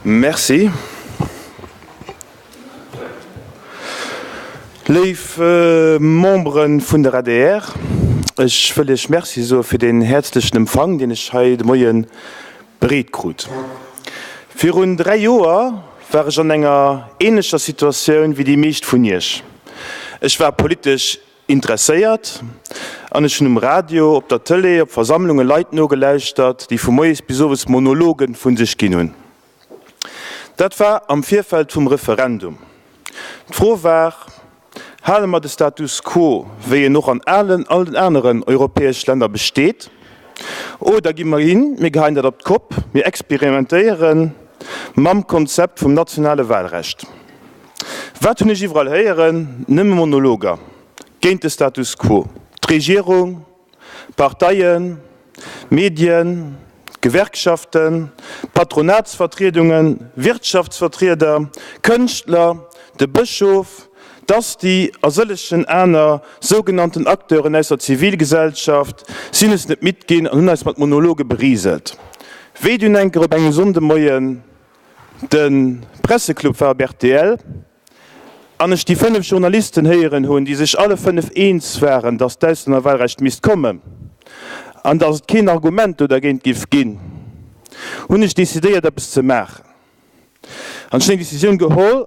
Merci. Léif Membere vun der adr, ech wëll Iech Merci soe fir deen häerzlechen Empfang, deen ech hei de Moie bereet krut. Virun 3 Joer war ech an enger änlecher Situatioun wéi déi meescht vun Iech. Ech war politesch Interesséiert an ech hunn um Radio, op der Tëlee, op Versammlunge Leit nogelauschtert, déi vu moies bis owes Monologe vu sech ginn hunn. Dat war am Virfeld vum Referendum. D'Fro war, Hale mer de Status quo, wéi en och an all den aneren europäesch Länner besteet, oder gi mer hin, mir geheien dat op d'Kopp, mir experimentéiere mam Konzept vum nationale Wahlrecht? Wat hunn ech iwwerall héieren? Nëmme Monologer géint de Status quo. D'Regierung, d'Parteien, d'Medien, d'Gewerkschaften, d'Patronatsvertriedungen, Wirtschaftsvertrieder, Kënschtler, de Bëschof, d'Asti a sëllegen aner sougenannten Acteuren aus der Zivilgesellschaft sinn es net midd ginn an hunn eis mat Monologe beriselt. Wéi dunn enker op engem Sonndemoien De Presseclub war op rtl an ech déi 5 Journalisten héieren hunn, déi sech alle 5 eens waren, datt d'Auslännerwahlrecht misst kommen an datt et keen Argument do dergéint giff ginn, hunn ech decidéiert eppes ze maachen. An ech hunn eng Decisioun geholl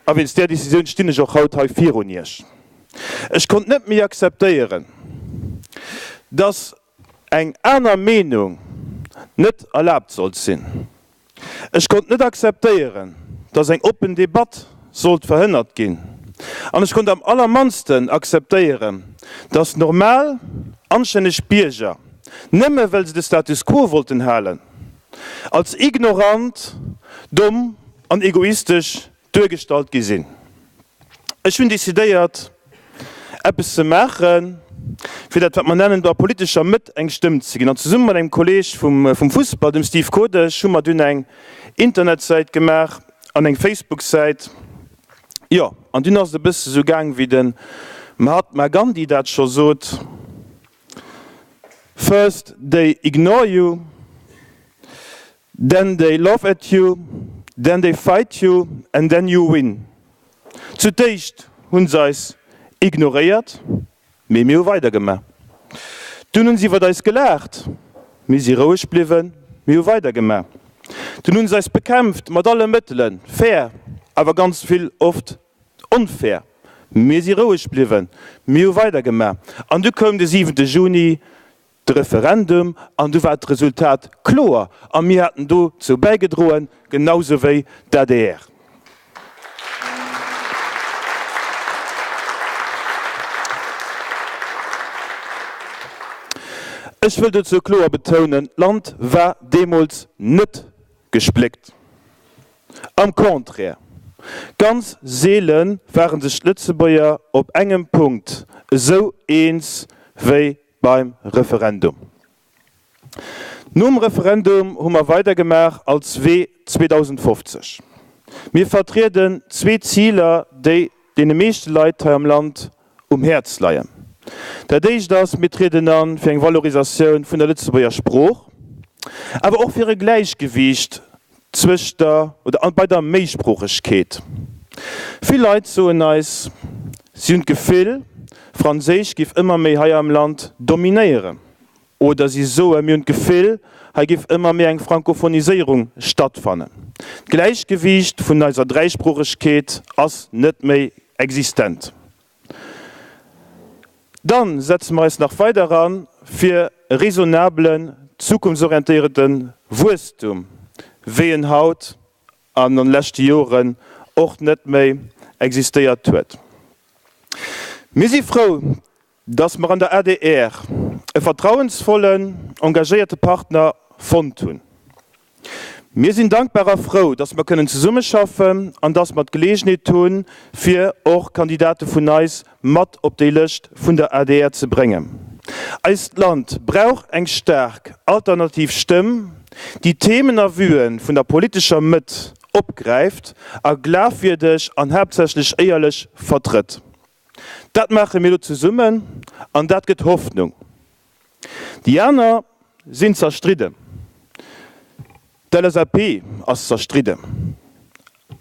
a wéinst där Decisioun stinn ech och haut hei virun Iech. Ech konnt net méi akzeptéieren, datt eng aner Meenung net erlaabt sollt sinn. Ech konnt net akzeptéieren, datt eng oppen Debatt sollt verhënnert ginn. An ech konnt am allermannsten akzeptéieren, datt normal, anstänneg Bierger, nëmme well se de Status quo wollten halen, als ignorant, domm an egoistesch duergestallt gi sinn. Ech hunn decidéiert, eppes ze maachen, fir dat, wat mer nennen, der politescher Mëtt eng Stëmm ze ginn. An zesumme mat engem Kolleeg vum Fussball, dem Steve Kodesch, hu mer dunn eng Internetsäit gemaach an eng Facebook-Säit. Jo, an dunn ass et e bësse sou gaang, wéi de Mahatma Gandhi dat scho sot, First they ignore you, Then they laugh at you, then they fight you and then you win. Zu d'éischt hunn se eis ignoréiert, mee mir hu weidergemaach. Dunn hunn se iwwert eis gelaacht, mir si roueg bliwwen, mir hu weidergemaach. Dunn hunn se eis bekämpft mat alle Mëttelen, fair, awer ganz vill oft onfair, mir si roueg bliwwen, mir hu weidergemaach. An du koum de siwente Juni, de Referendum an du war d'Resultat kloer a mir haten dozou bäigedroen, genau sou wéi d'ADR. Ech wëll dozou kloer betounen, d'Land war deemools net gespléckt. Am Contraire, ganz seele ware sech d'Lëtzebuerger op engem Punkt esou eens wéi Beim Referendum. Nom Referendum hu mer weidergemaach als Wee 2050. Mir vertrieden zwee Ziler, déi deene meeschte Leit hei am Land um Häerz leien. Dat éischt ass, mir trieden a fir eng Valorisatioun vun der Lëtzebuerger Sprooch, awer och fir e Gläichgewiicht zwëscht der oder bei der Méisproochegkeet. Vill Leit soen eis, si hunn d'Gefill, Franséisch géif ëmmer méi hei am Land dominéieren. Oder si soen, mir hunn d'Gefill, hei géif ëmmer méi eng Frankophoniséierung stattfannen. D'Gläichgewiicht vun eiser Dräisproochegkeet ass net méi existent. Dann setze mer eis nach weider an fir e raisonnablen, zukunftsorientéierten Wuesstum, wéi en haut an an de leschte Joren och net méi existéiert huet. Mir si frou, dass mer an der adr e vertrauensvollen, engagéierte Partner fonnt hunn. Mir sinn dankbar a frou, dass mer kënnen zesummeschaffen an dass mer d'Geleegenheet hunn, fir och Kandidate vun eis mat op déi Lëscht vun der adr ze bréngen. Eist Land brauch eng staark alternativ Stëmm, déi Themen a Vuen vun der politescher Mëtt opgräift a glafwierdeg an haaptsächlech éierlech vertrëtt. Dat maache mir elo zesummen an dat gëtt Hoffnung. Déi aner sinn zerstridden. D'LSAP ass zerstridden.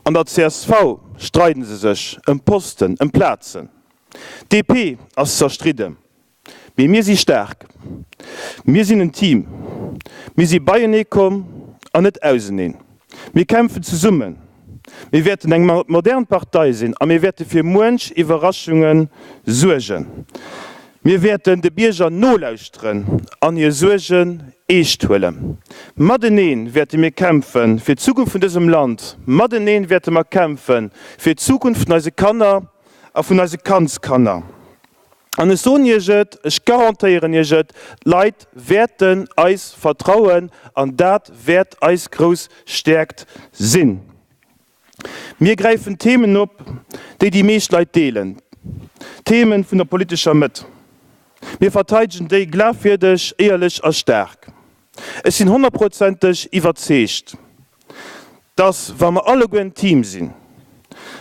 An der csv streiden se sech ëm Posten, ëm Plazen. DP ass zerstridden. Mee mir si staark. Mir sinn en Team. Mir si beienee komm an net auseneen. Mir kämpfen zesummen. Mir wäerten eng modern Partei sinn a mir wäerte fir muench Iwwerraschunge suergen. Mir wäerten de Bierger nolauschteren an hir Suergen eescht huelen. Matenee wäerte mir kämpfe fir d'Zukunft vun dësem Land. Matenee wäerte mer kämpfe fir d'Zukunft vun eise Kanner a vun eise Kandskanner. An ech soen Iech et, ech garantéieren Iech et, d'Leit wäerten eis vertrauen an dat wäert eis grouss Stäerkt sinn. Mir gräifen Themen op, déi déi meescht Leit deelen, Themen vun der politescher Mëtt. Mir verteidegen déi glafwierdeg, éierlech a staark. Ech sinn honnertprozenteg iwwerzeegt, dass, wa mer alleguer en Team sinn,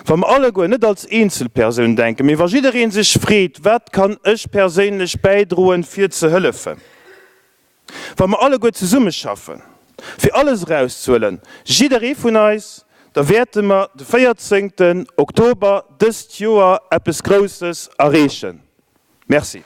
wa mer alleguer net als Eenzelpersoun denken, mee wa jidderee sech freet, Wat kann ech perséinlech bäidroen, fir ze hëllefen? Wa mer alleguer zesummeschaffen, fir alles erauszehuelen, jidderee vun eis, da wäerte mer de 14 Oktober dëst Joer eppes Grousses erreechen. Merci.